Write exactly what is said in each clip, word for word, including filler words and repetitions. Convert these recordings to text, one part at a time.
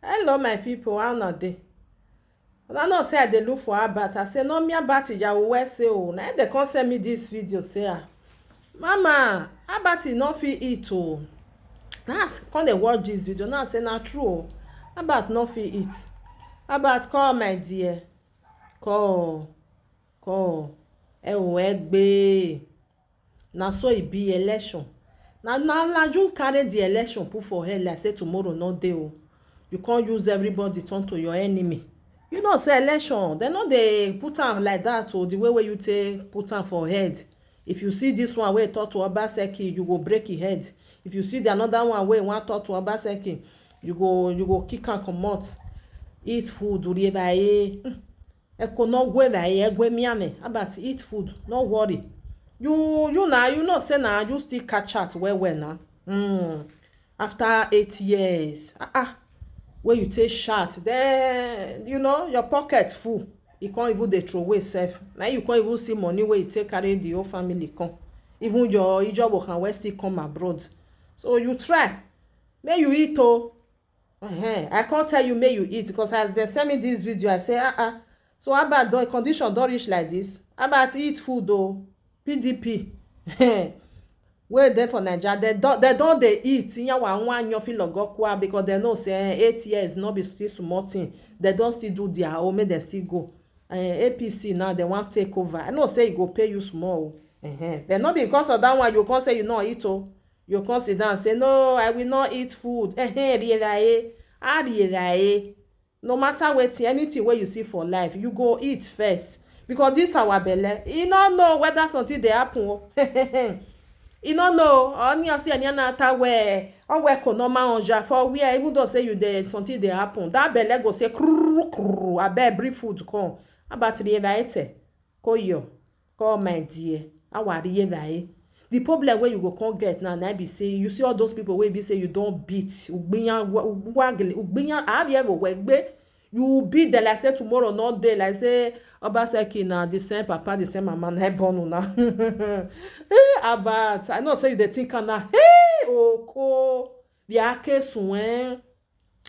Hello, my people, how una dey? Una know say I dey look for Albert. I say, "No, me Albert Iyawo wey say o." Na him dey come send me this video, say, "Ah, mama, Albert no fit eat o." Now I s-, come dey watch this video. Now I say, "Na true o. Albert no fit eat." Albert, call, my dear. Call, call. Ẹ ò, ẹ gbé. Na so e be, election. Na, na, na you carry the election put for head like say tomorrow no dey o. You can't use everybody turn to your enemy. You know say election, dem no dey put am like that o, the way wey you take put am for head. If you see this one wey talk to Obaseki, you go break him head. If you see the another one wey wan talk to Obaseki, you go, you go kick am comot. Eat food, rie baye. Hmm. Eko no gwe baye, egwe miame. Albert, eat food, no worry. You, you na, you know say na you still catch out well well na. Hmm. After eight years, ah, ah, wey you take shout, then, you know, your pocket full. You can't even dey throw away sef. Na you can't even see money wey you take carry the whole family come. Even your Ijobo can well still come abroad. So you try. Make you eat o. Ehen, I can't tell you make you eat, because as dem send me this video, I say, "Ah, ah. So Albert don, condition don reach like this? Albert, eat food o." P D P wey dey for Naija, dem don, dem don dey eat. Nyawa nwa nyo fit logo kwa, because dem know say, eh, eight years no be still small thing. Dem don still do their own, make dem still go. Eh, A P C now, dem wan take over. I know say e go pay you small o. Ehen. But no be because of that one you come say you no eat o. You come sit down say, "No, I will not eat food." Ehen, rieraye. Ah, rieraye. No matter wetin, anything wey you see for life, you go eat first. Because this our belle, e no know whether something dey happen o. E no know. Only see any na ta we, or we ko no ma onja for where, even though say you dey, something dey happen. That belle go say, "Krrr, krrr, abeg, bring food come." Albert, rieraye te. Koyo, call, my dear. How are you, bae? The problem wey you go come get now, na be say, you see all those people wey be say you don beat, ugbinya, wa-, ugwagele, ugbinya, I have ever wegbe. You beat them like say tomorrow no dey, like say Obaseki na the same papa, the same mama, na born una. Eh, Albert, I know say you dey think am now. Hey, Oko, the Akesun, eh?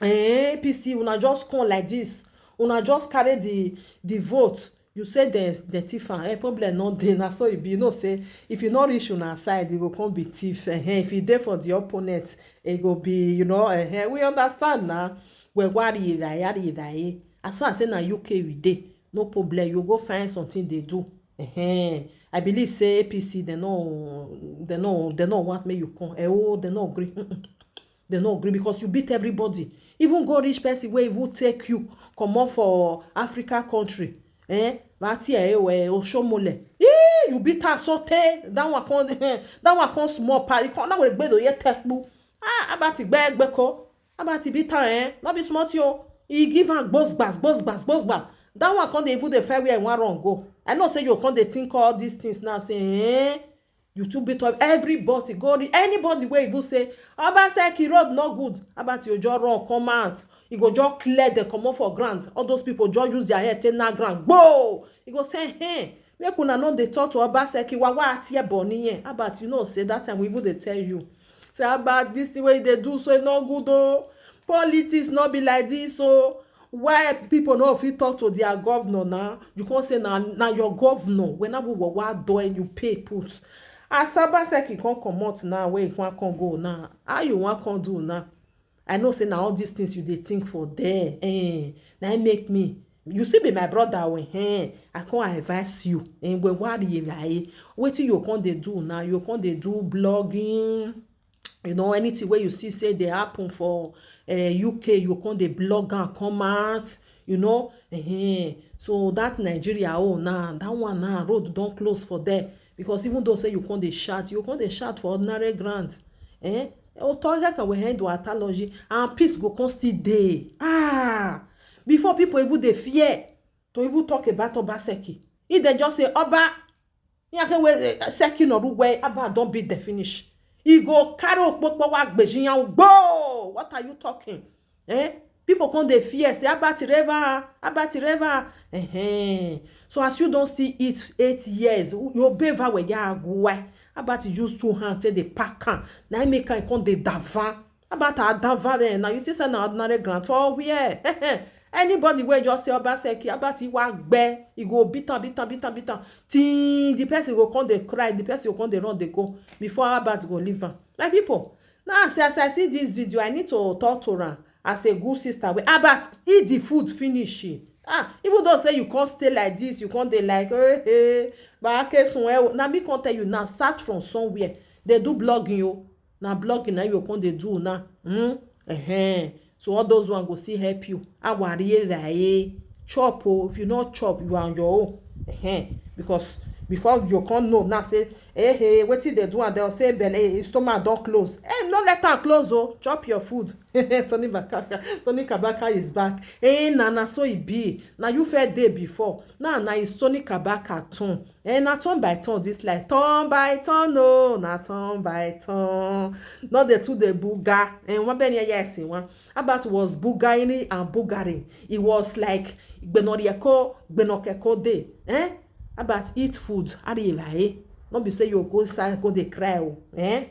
Eh, A P C, una just come like this. Una just carry the, the vote. You say dem, dem thief am. Eh, problem no dey. Na so e be. You know say if you no reach una side, e go come be thief. Eh, if you dey for the opponent, e go be, you know, eh, we understand na. We worry, worry, worry. As far as say na U K we dey, no problem. You go find something dey do. Eh, I believe say A P C, dem no, dem no, dem no want make you come. Eh, oh, dem no agree. Mm-mm. Dem no agree because you beat everybody. Even go reach person wey even take you comot for Africa country. Eh? Vati eh, eh, Oshomole. Eh, you beat am so tey. That one come, that one come small pass. E come, na we gbedo ye tekpu. Ah, Albert gbe gbe ko. Albert beat am, eh? No be small thing o. E give am gbos gbas, gbos gbas, gbos gbas. That one come dey even dey find where e wan run go. I know say you come dey think all these things now. Say, eh? You too beat up everybody. Go re-, anybody wey even say, "Obaseki road no good," Albert, you just run come out. You go just clear dem comot for ground. All those people just use their head take knack ground. Gboo! You go say, "Hey, make una no dey talk to Obaseki. Wa wa atie boni yen." Albert, you know say that time we even dey tell you. Say, "Albert, this thing wey you dey do so, e no good o. Politics no be like this o." Why people no fit talk to their governor now? You come say na, na your governor. When I will wa do and you pay put. As Obaseki come comot now, where you wan come go now? How you wan come do now? I know say na all these things you dey think for there. Eh, na im make me. You still be my brother o, eh. I come advise you. Eh, we worry, eh. Wetin you come dey do now? You come dey do blogging. You know, anything wey you see say dey happen for, eh, U K, you come dey blog am come out, you know. Eh, so that Nigeria own now, that one now, road don close for there. Because even though say you come dey shout, you come dey shout for ordinary ground. Eh? Oto heka we hen do atalogy, and peace go come still dey. Ah, before people even dey fear to even talk about Obaseki. If dem just say, "Oba, yake we, eh, Seki no rugwe," Albert don beat dem finish. E go carry okpokpo wa gbejiyan gbo. What are you talking? Eh? People come dey fear, say, "Albert Reva, Albert Reva." Eh-heh. So as you don still eat eight years, you obey va we ya agwe. Albert use two hand take dey pack am. Na im make am come dey davan. Albert Adavare, now you think say na ordinary grant for where? Anybody wey just say Obaseki, Albert Iwagbe, e go beat am, beat am, beat am, beat am. Till the person go come dey cry, the person go come dey run dey go before Albert go leave am. My people, now as, as I see this video, I need to talk to am as a good sister. Wey Albert eat the food finish. Ah, even though say you can't stay like this, you can't dey like, hey, hey, but I can't swear. Now me can't tell you now, start from somewhere. They do blogging, you. Na blogging na you come dey do now. Hmm? Ehen. So all those one go still help you. Awari elaye. Chop o. If you no chop, you are on your own. Ehen. Because before you come know now say, hey, hey, wetin dey do am? Dem say belle, eh, stomach don close. Eh, no let am close o. Chop your food. Tony Bakaka, Tony Kabaka is back. Eh, na, na so e be. Na you first dey before. Now na is Tony Kabaka turn. Eh, na turn by turn this life. Turn by turn, no, na turn by turn. No dey too dey buga. Eh, one ben yes in one. Albert was bugaring and bugaring. He was like gbenorieko, gbenokeko day. Eh? Albert eat food. Ari elaye. No be say you go inside go dey cry o. Eh?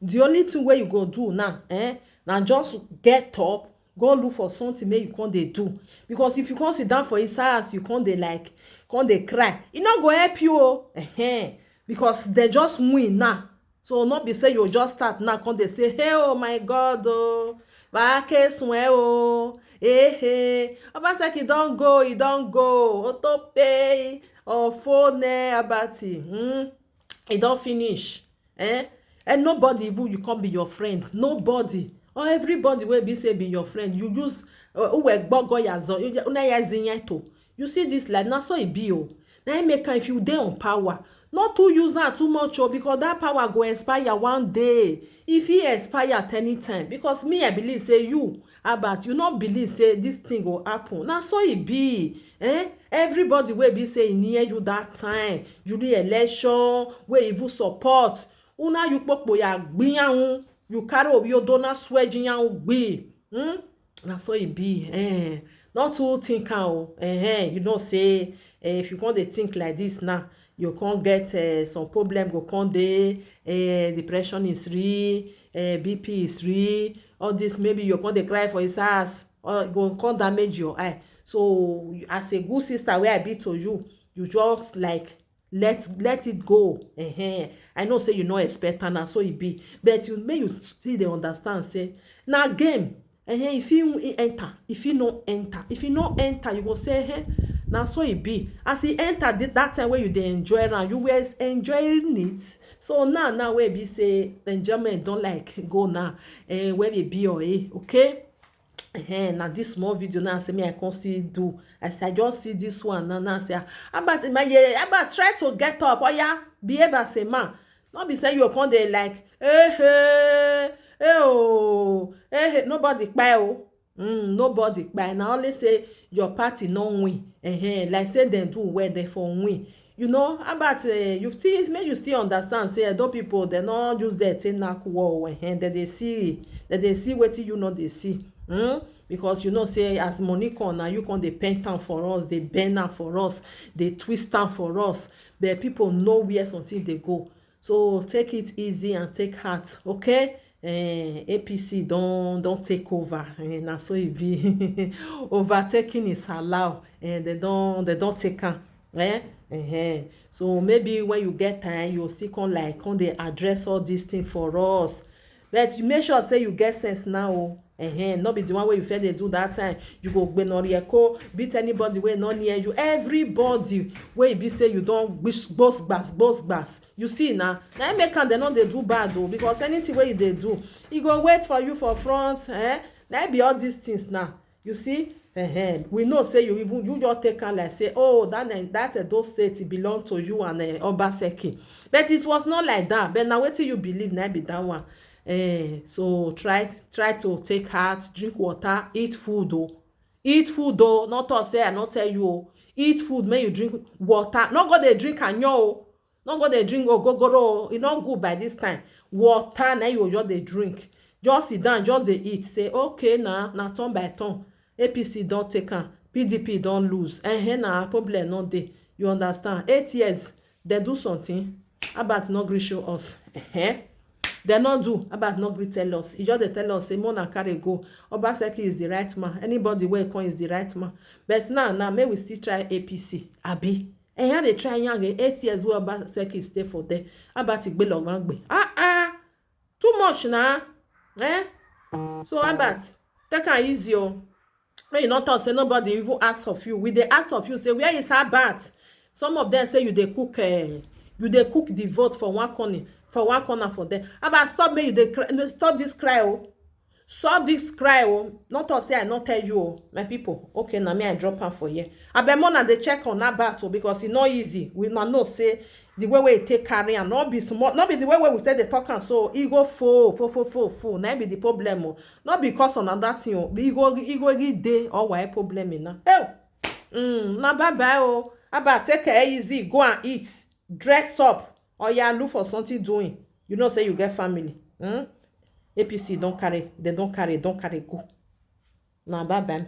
The only thing wey you go do now, eh, na just get up, go look for something make you come dey do. Because if you come sit down for inside house, you come dey like, come dey cry, e no go help you o. Ehen. Because dem just win now. So no be say you just start now, come dey say, hey, oh my God, oh, Bakesunwe, oh, hey, hey, Obaseki don go, e don go, Otope, Ofone, Abati, hmm, e don finish. Eh? And nobody even you come be your friend. Nobody. Or everybody wey be say be your friend. You use, uh, uwe gbogo ya zo, you, una ya zinyeto. You see this life, na so e be o. Na im make am, if you dey on power, not too use am too much o, because that power go expire one day. If e expire at any time, because me, I believe say you, Albert, you no believe say this thing go happen. Na so e be. Eh? Everybody wey be say e near you that time, during election, wey even support, una you kpokpo ya gbiyanwu, you carry obi odo na swear jiyanwu gbi. Hmm? Na so e be. Eh. Not too think am o. Eh, eh, you know say, eh, if you come dey think like this now, you come get, eh, some problem go come dey, eh, depression is real, eh, B P is real, all this, maybe you come dey cry for his house, or go come damage your eye. So as a good sister wey I be to you, you just like let, let it go. Ehen. I know say you no expect am, na so e be. But you, make you still dey understand say na game. Ehen, if you enter, if you no enter, if you no enter, you go say, ehen, na so e be. As e enter th-, that time wey you dey enjoy am, you were enjoying it. So now, now wey be say enjoyment don like go now, eh, wey be be your, eh, okay? Ehen, na this small video now say me I come see do. As I just see this one now, now say, ah, Albert, my, yeah, Albert, try to get up. Oh yeah, behave as a man. No be say you come dey like, hey, hey, hey, oh, hey, hey, nobody kpai o. Mm, nobody kpai. Na only say your party no win. Ehen, like say dem do well, dem for win. You know, Albert, eh, you still, make you still understand say Edo people, dem no use their take knack wall. Ehen, dem dey see, dem dey see wetin you no dey see. Hmm? Because you know say as money come, na you come dey paint am for us, dey bend am for us, dey twist am for us. But people know where something dey go. So take it easy and take heart, okay? Eh, A P C don, don take over. Eh, na so e be. Overtaking is allowed. Eh, dem don, dem don take am. Eh? Eh, eh. So maybe when you get time, you still come like, come dey address all this thing for us. But you make sure say you get sense now o. Eh, eh. No be the one wey you first dey do that time. You go gbenorieko, beat anybody wey no near you. Everybody wey e be say you don gbos, gbos gbas, gbos gbas. You see now, na im make am dem no dey do bad o, because anything wey you dey do, e go wait for you for front, eh? Na im be all these things now. You see, eh, eh, we know say you even, you just take am like say, oh, that na, that Edo State, e belong to you and, eh, Obaseki. But it was not like that. But na wetin you believe, na im be that one. Eh, so try, try to take heart, drink water, eat food o. Eat food o. No talk say I no tell you o. Eat food, make you drink water. No go dey drink anyo o. No go dey drink ogogoro o. E no good by this time. Water na you just dey drink. Just sit down, just dey eat. Say, okay na, na turn by turn. A P C don take am, P D P don lose. Ehen, na problem no dey. You understand? Eight years, dem do something. Albert no gree show us. Ehen. Dem no do, Albert no gree tell us. He just dey tell us say make una carry go. Obaseki is the right man. Anybody wey come is the right man. But now, now, make we still try A P C, abi? And here dey try yarn again, eight years wey Obaseki stay for there. Albert Igbelogangbe. Ah, ah. Too much na. Eh? So Albert, take am easy o. Make you no talk say nobody even ask of you. We dey ask of you say, "Where is Albert?" Some of them say you dey cook, eh, you dey cook the vote for one corner, for one corner for there. Albert, stop make you dey cry, no, stop this cry o. Stop this cry o. No talk say I no tell you o, my people. Okay, na me I drop am for here. Abeg, make una dey check on Albert o, because e no easy. We na know say the way wey e take carry am, no be small, no be the way wey we take dey talk am so, e go full, full, full, full, full. Na im be the problem o. No be because of another thing o. E go, e go really dey or why problem e na. Hey! Mm, na bye bye o. Albert, take care easy, go and eat, dress up. Oya, look for something doing. You know say you get family. Hmm? A P C don carry, dem don carry, don carry go. Na bye bye.